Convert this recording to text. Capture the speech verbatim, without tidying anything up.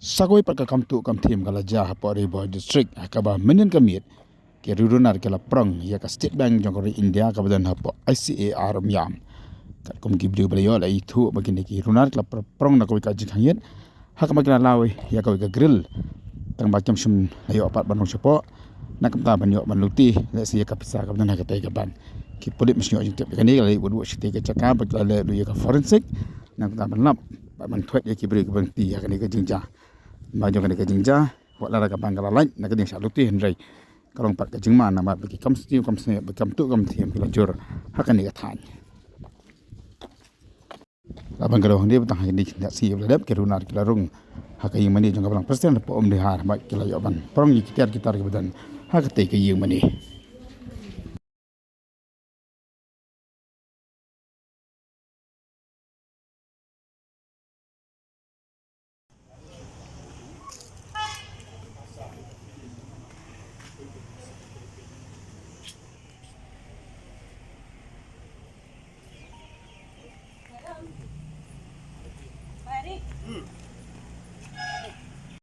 Sa kawei pat ka kam tuh kam thiem ka la jia hapoh Ri Bhoi District, ha kaba mynhynnin ka miet ki riewrunar ki la prong ïa ka State Bank jong ka ri India kaba don hapoh I C A R Umiam. Katkum ki video ba la ïoh la ithuh ba kine ki riewrunar ki la pr- prong na kawei ka jingkhang ïit, ha kaba ki la law ïa kawei ka grill, tang ba kim shym la ïoh pat ban rung shapoh, na ka bynta ban ïoh ban lute lehse ïa ka pisa kaba don ha katei ka bank. Ki pulit mynshwa jingtip ïa kane, la leit wad wad shatei ka jaka bad la leit ïa ka forensic, na ka bynta ban lap bad ban thwet ïa ki briew kiba rynti ha kane ka jingjia. Ba jong kane ka jingjia, wat la ka bank ka la lait na ka ding shah lute, hynrei ka long pat ka jingma namar ba ki kam sniew kam sniew, ba ki kam tuh kam thiem ki la jur ha kane ka thaiñ. La ban ka dei hangne ba tang ha kine ki khyndiat sngi ba la dep, ki riewrunar ki la rung ha ka ïing mane jong ka Balang President hapoh Umdihar bad ki la ïoh ban prong ïa ki tiar ki tar kiba don ha katei ka ïing mane.